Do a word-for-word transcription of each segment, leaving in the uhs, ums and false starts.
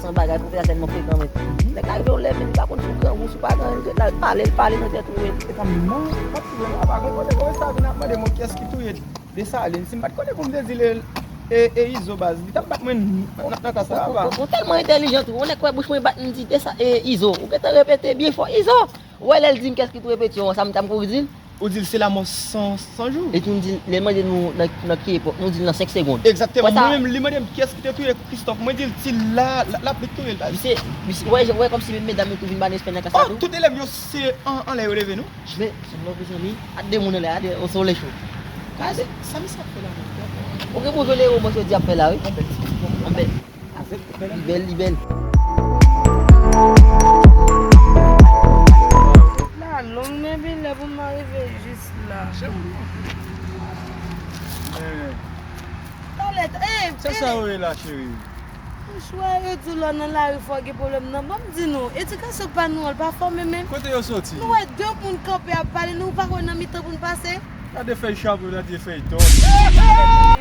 San bagay, pwofesè tèlman frekan, men. Nèg la rive yon lè, men li pa konn si w grangou, si w pa grangou, li ret la, l pale, l pale nan tèt ou, men. E pa m non, m pa t touye non, pa gen kote konsa vin ap mande mwen kiyès ki touye Desalin. Si m pa t konnen pou m te di l e, e, e Izo baz, li t ap bat mwen nan, nan, nan klas la, apa. Ou, ou, ou tèlman entèlijan tou, yon nèg kwè bouch mwen bat, m di Desa-, e, Izo. Ou gentan repete byen fò, Izo! Ou wè lè l di m kiyès ki touye Petyon an, sa m ta m kouri di l? Ou di l se lanmò san, san jou. Epi m di l, lè l mande nou nan, nan ki epòk, nou di l nan senk segonn. Egzakteman. Mwen menm, li mande m kiyès ki te touye Kristòf. Mwen di l, ti la, la, l ap vin touye l, baz. Misye, misye, wè, wè kòmsi medam yo tou vin ba n respè nan klas la tou. Oh, tout elèv yo se an, anlè yo leve, non? Men, se lòk, mezanmi. A de moun anlè, a de, o sole cho. Gade, sa misye ap fè la menm? Ou gen pou jwe le romans yo di ap fè la, wi. Anbèl. Li bèl, li bèl. La long, men pi lè pou m rive jis la. Talè, eh, sa, sa yo ye la, cheri? Mouchwa, yo di lè w nan lari fò gen pwoblèm nan. Ban m di nou, edikasyon pa nou an, l pa fòme menm. Kote yo soti? Nou wè de moun kanpe ap pale, nou pa wè nan mitan pou n pase? Gade fèy chapo, gade fèy tòt.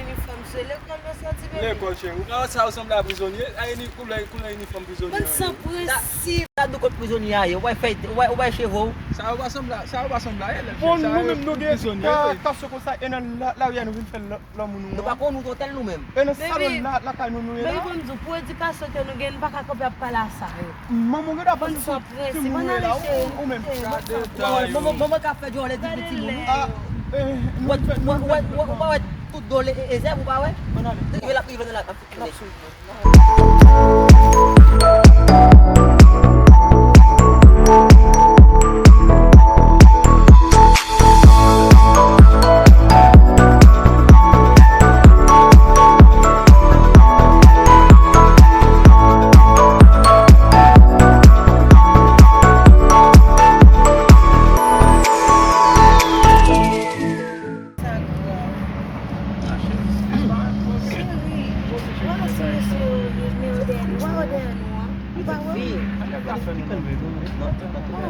Inifòm, se lekòl yo soti, baby. Lekòl, cheri. Ou ka wè sa yo sanble a prizonye. A, ini-, koulè, koulè inifòm prizonye yo. Bann san prensip. Gad nou kot prizonye a ye. Ou wè fèy, ou wè, ou wè cheve w. Sa yo pa sanble, sa yo pa sanble a ye, lè. Bon, nou menm nou gen ka, ka sou konsa, e nan la, lari a nou vin fè lò. Lanmou nou an. Nou pa konn wout otèl nou menm. E nan salon la, lakay nou nou ye la. Baby, ban m di w, pou edikasyon ke nou gen, nou pa ka kanpe ap pale a sa yo. Manman, gade avan nou sou timoun la, ou menm. Manman, manman ka fè djòlè di pou timoun. Ah, eh, nou fè, nou fè. Ou pa wè tout do l e, e zèb, ou pa wè? Ann ale. Rive la, rive nan la, n ap fouti nèg. Sa grav. Cheri, w a wè si mesye yo, yo, yo dèyè nou, w a wè dèyè nou an. Ou pa wè? Mwen,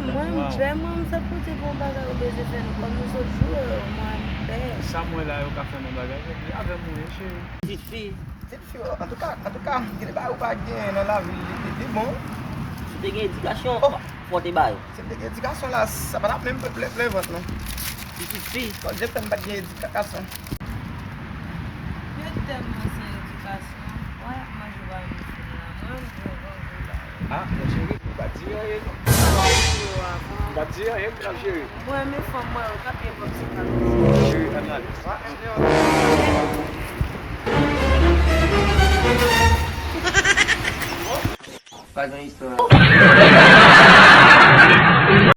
mwen, m fè mwen, m sot pou di bon bagay ou bezwen fè nou, kòm nou sot jwe, mwen, m pè. Sa m wè la, yo ka fè nou bagay, se avè m ou ye, cheri. Pitit fi. Pitit fi, antouka, antouka, gen de bagay ou pa genyen nan lavi, li, li, li bon. Si w te gen edikasyon, fò w te ba yo. Si m te gen edikasyon la, sa pa t ap menm plen, plen, plen vant, non. Pitit fi. Kòm je fè m pa t gen edikasyon. Yo tèlman san edikasyon. Wè, manje ba nou fini la. Mwen, m gen grangou la. Ah, mon cheri, m pa t di anyen, non. M pa t di anyen, mon cheri. Mwen, men fanm, mwen, yo k ap ye vòt se pa. Cheri, ann ale. Pa gen istwa.